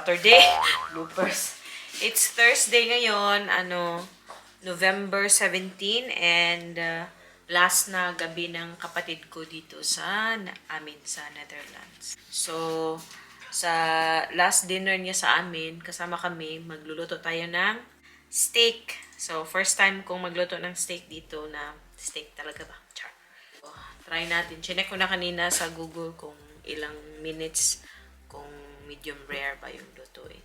Saturday. Bloopers. It's Thursday ngayon, ano, November 17 and last na gabi ng kapatid ko dito sa amin sa Netherlands. So, sa last dinner niya sa amin, kasama kami, magluluto tayo ng steak. So, first time kong magluto ng steak dito na steak talaga ba? Char. So, try natin. Chinek ko na kanina sa Google kung ilang minutes, kung medium rare ba yung lutuin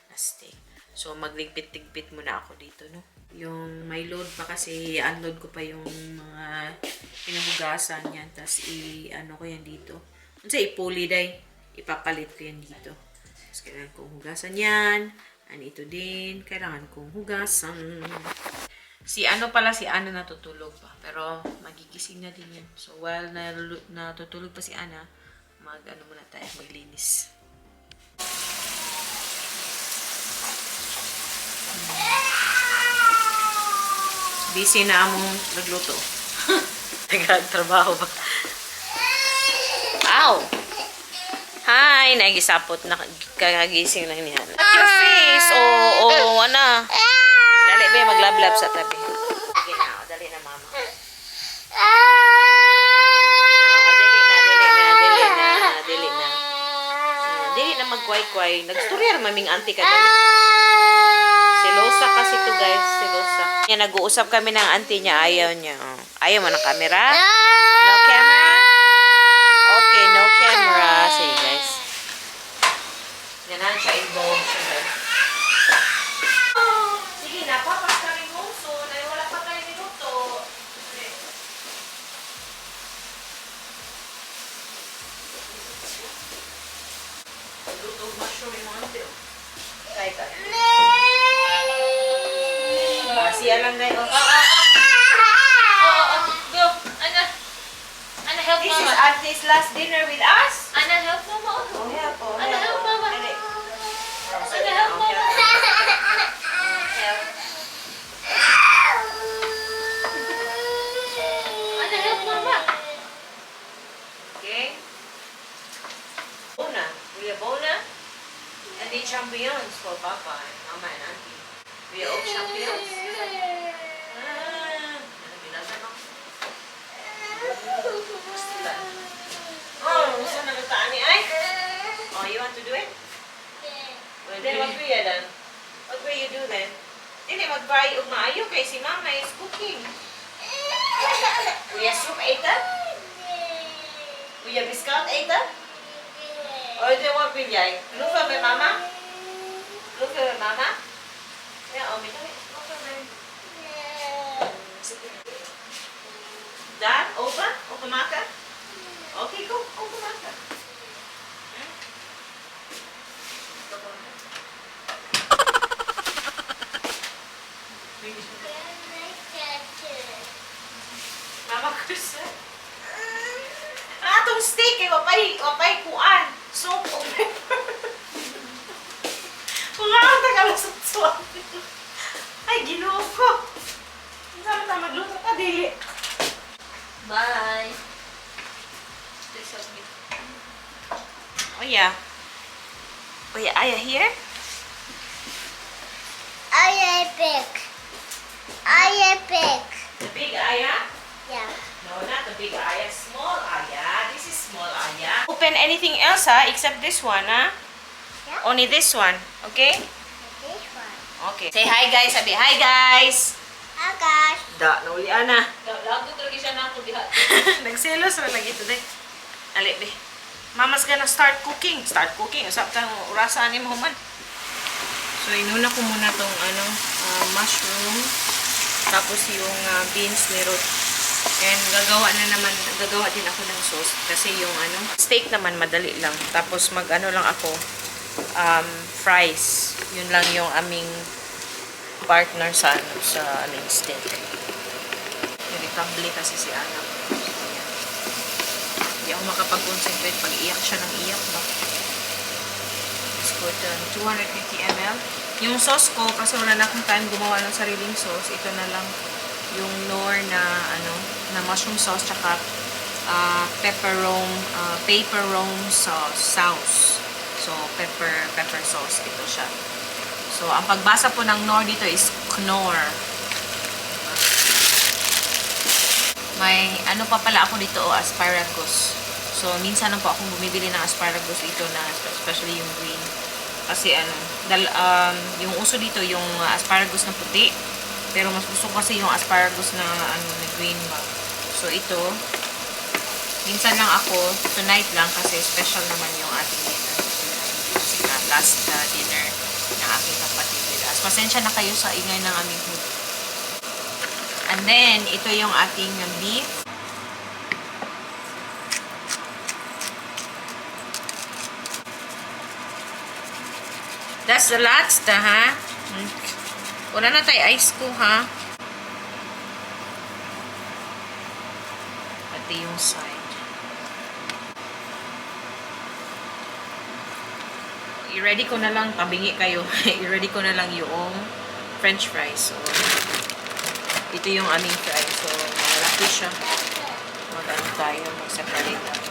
na steak. So, magligpit-ligpit muna ako dito, no? Yung may load pa kasi, unload ko pa yung mga pinahugasan yan. Tapos, i-ano ko yan dito. Unsa, ipuli day. Ipapalit ko yan dito. Tapos, kailangan kong hugasan yan. And ito din, kailangan kong hugasan. Si ano pala, si Ana natutulog pa. Pero magigising na din yan. So while natutulog pa si Ana, mag ano muna tayo, maglinis. Busy na among nagluto. Nagtrabaho ba? Ow! Hi! Nagisapot na kakagising lang niya. At your face! Oo, oh, oh, ana. Dali ba maglablab sa tabi. Sige na, oh, dali na mama. Oh, dali na, dali na, dali na, dali na. Dili na magkway-kway. Nagstorya ra maming auntie ka dali. Selosa kasi to guys, selosa. Yan, nag-uusap kami ng auntie niya, ayaw niya. Oh. Ayaw mo ng camera? No camera? Okay, no camera. Sige guys. Yan siya involved siya guys. Sige na, papas kami home soon. Ay, wala pa tayo niluto. Luto mushroom yung auntie. Oh. Kaya ka. Ah, siya lang guys. Oh. Oh, go. Ana. Ana, help This is mama. auntie's last dinner with us. Ana, help mama. Oh, help, oh, Ana, help mama. Dali. Ana, help mama. Help. Ana, help mama. Okay. Bona. We are Bona. And the champions for Papa and Mama and Auntie. We are all champions. Ah, ano, binasa no? Basta. Oh, gusto na lutaan ni ay? Oh, you want to do it? Well, then what will you then? What will you do then? Dili mag-buy og maayo kay si Mama is cooking. Will you soup eten? Will you biscuit eten? Oh, then what will you? Lufa by Mama? Lufa by Mama? Yeah, oh, may lufa by. Sige. Dad, open? Open maka? Okay, go. Open maka. Mama kusa. Ah, atong steak eh, wapay, wapay kuan. Salt o pepper. Mga ang tagal sa suwan. Ay, ginoo ko. Sana ta magluto ta dili. Bye. Please help me. Oh yeah. Oh yeah, Aya here? I am big. I am big. The big Aya? Yeah. No, not the big Aya. Small Aya. This is small Aya. Open anything else, ha? Except this one, ha? Yeah. Only this one, okay? This one. Okay. Say hi, guys. Sabi, hi, guys. Hi guys. Da, nauli ana. Lago talaga siya na ako diha. Nagselos ra lagi today. Ali, be. Mama's gonna start cooking. Start cooking. Usap tang orasa ani mo man. So inuna ko muna tong ano, mushroom. Tapos yung beans ni Ruth. And gagawa na naman, gagawa din ako ng sauce kasi yung ano, steak naman madali lang. Tapos mag ano lang ako, fries. Yun lang yung aming partner sa ano, sa aming steak. Irritable kasi si Ana. Ayan. Hindi ako makapag-concentrate pag iyak siya ng iyak ba. Let's put 250 ml. Yung sauce ko, kasi wala na akong time gumawa ng sariling sauce, ito na lang yung Knorr na, ano, na mushroom sauce tsaka pepperoni, pepperoni sauce. So, pepper sauce. Ito siya. So, ang pagbasa po ng Knorr dito is Knorr. May ano pa pala ako dito, oh, asparagus. So, minsan lang po akong bumibili ng asparagus dito na especially yung green. Kasi ano, yung uso dito yung asparagus na puti. Pero mas gusto ko kasi yung asparagus na ano na green ba. So, ito, minsan lang ako, tonight lang kasi special naman yung ating dinner. Kasi nga, last dinner ng aking kapatid with us. Pasensya na kayo sa ingay ng aming food. And then, ito yung ating beef. That's the last, ha? Wala na tayo ice ko, ha? Pati yung side. I-ready ko na lang, tabingi kayo. I-ready ko na lang yung french fries. So, ito yung aming fries. So, malaki siya. Mag-ano tayo, mag-separate tayo.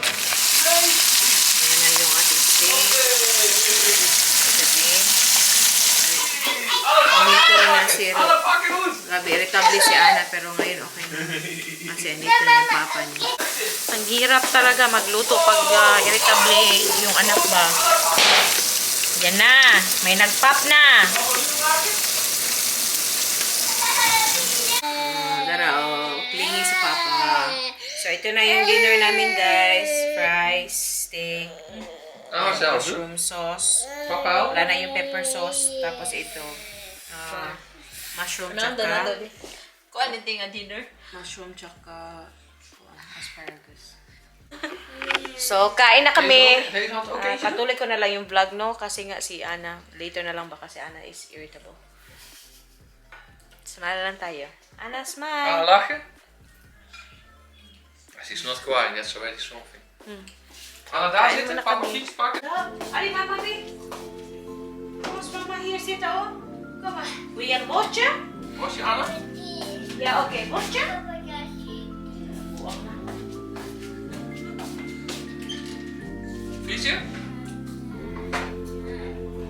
Ayan na yung ating steak. Ito din. Dito na si Grabe, irritable si Ana, pero ngayon okay na. Kasi andito na yung papa niya. Ang hirap talaga magluto pag irritable yung anak ba. Yan na! May nag-pop na! Oh, dara, oh. Clingy si Papa. So, ito na yung dinner namin, guys. Fries, steak, Oh, zelfs. mushroom sauce. Papa. Wala na yung pepper sauce. Tapos ito, mushroom tsaka, Kuan ni nga dinner. mushroom tsaka asparagus. So, kain na kami. Deze hand oké. Patuloy ko na lang yung vlog, no? Kasi nga si Ana, later na lang baka si Ana is irritable. Smile lang tayo. Ana, smile! Anna lachen? She's not crying, that's already something. Anna, daar Kain zitten, muna papa kami. fiets pakken. Ali, mama, mi. Kom, mama, hier zitten, oh. Kom maar. Wil je een bordje? Was je Anna? Ja, oké. Bordje? Vriendje?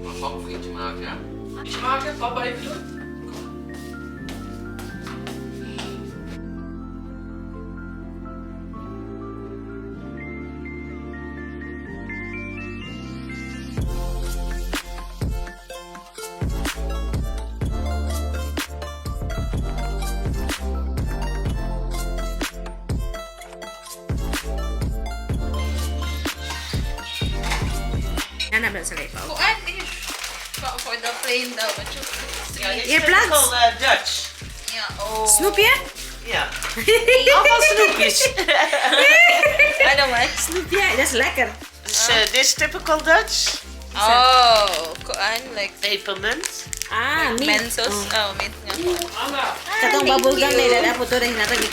Maar papa een vriendje maken, ja? Vriendje maken, papa even doen? Nana, ba sa pa? Kuan eh. For the plane daw. But you Earplugs? Typical Dutch. Yeah, oh. Snoepje? Ja. Allemaal snoepjes. Ano man? Snoepje, dat is lekker. Dus, dit is typical Dutch. Oh, kuan like Pepermunt. Ah, mint. Mentos. Oh, mint nga. Katong bubble gum na ilan po ito na hinatag ni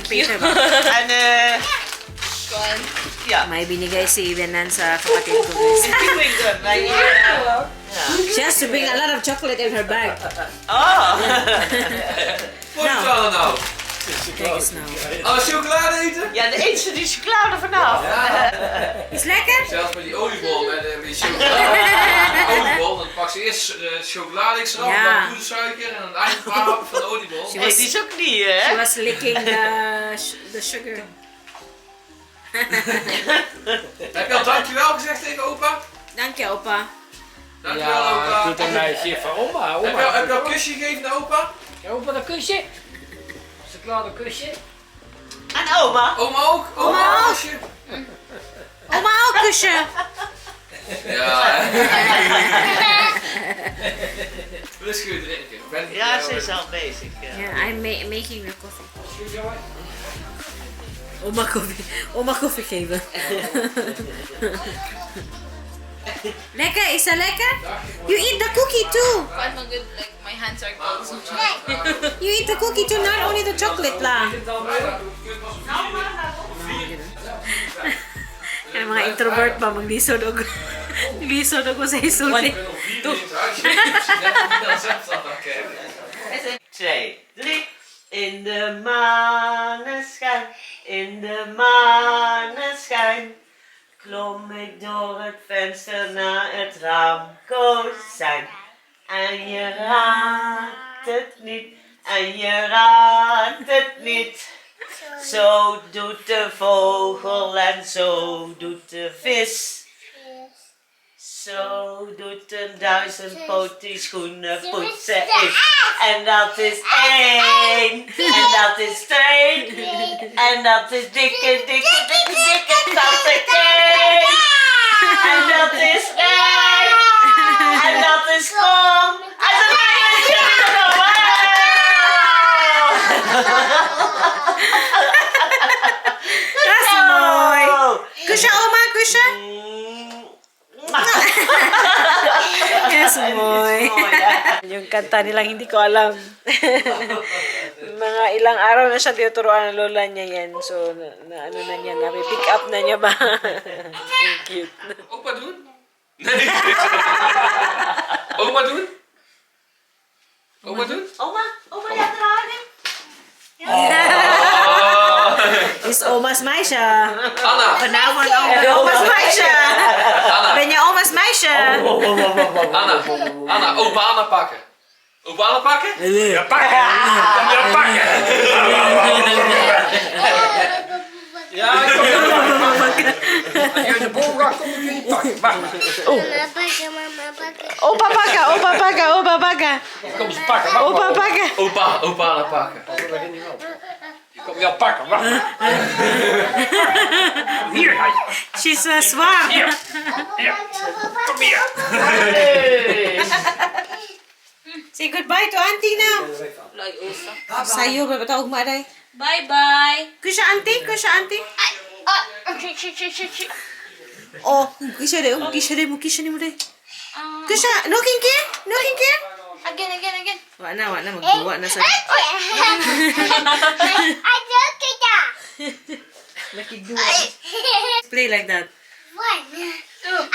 Peter ba? En Kuan. ja. May binigay si Benan sa kapatid ko, guys. Chewing gum. Maar hier, She has to bring a lot of chocolate in her bag. Oh. Wat is Anna nou? Kijk eens nou. Anna chocolade eten? Ja, de eet ze die chocolade vanaf. Ja. Is lekker? Zelfs met die oliebol met die chocolade. Die oliebol, dan pak ze eerst chocolade extra, Ja. dan poedersuiker en dan het eind een paar happen van de oliebol. She Hey, die is ook niet, She hè? was licking the sugar. Heb je al dankjewel gezegd tegen opa? Dank je, opa. Dankjewel Ja, opa. doet een meisje van oma. Oma. Heb je al een kusje gegeven naar opa? Ja, opa, een kusje. Chocolade kusje. En oma. Oma ook? Oma, een kusje? Oma ook kusje. Ja. Rustig drinken. Ben ik Ja, ze is al bezig. Ja. Yeah, I'm making the coffee. Oma koffie. Oma koffie geven. Lekker, is dat lekker? You eat the cookie too. Kuan man good like my hands are cold. So You eat the cookie too, not only the chocolate lang. Kaya mga introvert pa, maglisod og lisod og sa isulti. Ik ben om 4 uur in het huis. Dan zegt dat oké. 2, 3. In de maneschijn, in de maneschijn. Klom ik door het venster naar het raamkozijn. En je raadt het niet, en je raadt het niet. Zo doet de vogel en zo doet de vis. Zo doet een duizendpoot die schoenen poetsen is. En dat is één, en dat is twee, en dat is dikke, dikke, dikke, dikke tante Kate. En dat is één, en dat is kom. En dat is. Dat is mooi. Kusje, oma, kusje. Yes, mooi. Yung kanta nilang hindi ko alam. Mga ilang araw na siya tinuturuan ng lola niya yan. So, na ano na niya, na pick up na niya ba? Ang cute. Opa doen? Nee. Oma doen? Oma doen? Oma, oma, ja, draaien. Is oma's meisje. Anna. Vanavond oma. Oma's meisje. Anna. Ben je oma's meisje? Anna. Anna, opa Anna pakken. Opa Anna pakken? Ja, pakken. Kom je pakken. Ja, ik kom jou pakken. Als je uit de boom gaat, kom ik je niet pakken. Wacht maar. Mama pakken, mama pakken. Opa pakken, opa pakken, opa pakken. Ik kom ze pakken. Wacht Opa maar. pakken. Opa, opa Anna pakken. Ik kom jou pakken. Wacht maar. Hier, hij. She's zwaar. Hier. Hier. Kom hier. Say goodbye to auntie now. Lay usa. Sayo, ba ba ugma day? Bye-bye. Kusha auntie, kusha auntie. Ah, okay, shi, shi, shi, shi. Oh, kusha day, oh, kusha day, mo kusha ni mo day. Kusha, no kinki? No kinki? Again, again, again. Wa na, magduwa na sa. I took it. Nakigduwa. Play like that. One. Two.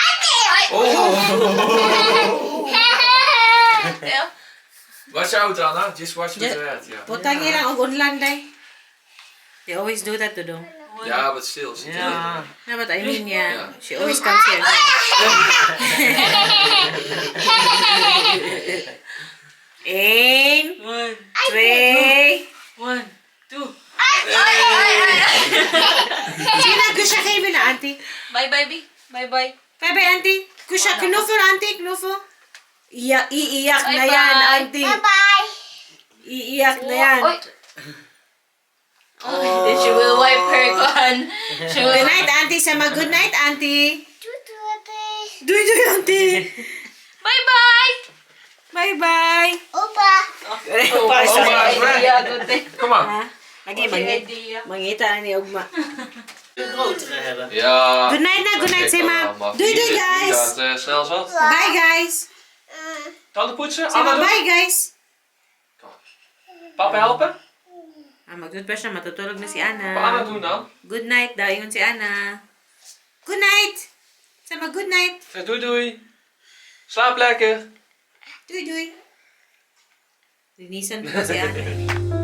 Oh. Yeah. Watch out, Anna. Just watch with Ja. your head. Ja. Putang ilang og unlan day. They always do that to them. Ja, but still. Zit in. Ja. No, but I mean, yeah. Ja. She always comes here. Eén, One, twee. one, two. Sina, kusha geven na, auntie. Bye-bye, B. Bye-bye. Bye-bye, auntie. Kusha, knuffel, auntie, knuffel. Iya, iiyak na Bye-bye. yan, auntie. Bye. Iiyak na yan. Oy. Oh, then she will wipe her kuan. She will. Good night, auntie. Sama, good night, auntie. Toot, Doei, doei, auntie. Bye-bye. Bye-bye. Opa. Oma is weg. Yeah, good day. Kom maar. Lagi, mangi Idea. mangita na ni Ugma. Een grotere hebben. Ja. Good night na, good night, Oké, Sema. kan wel, maar Doei, doei, die guys. gaat snel zat. Bye, guys. Tanden poetsen? Sema, Anna doen? bye, guys. Papa helpen? Ah, mag-toothbrush na, matutulog na si Papa Anna Ana. doen dan. Good night daw, ingon si Ana. Good night. Sama, good night. Zeg doei doei. Slaap lekker. Doei, doei. Linisan ko si Ana.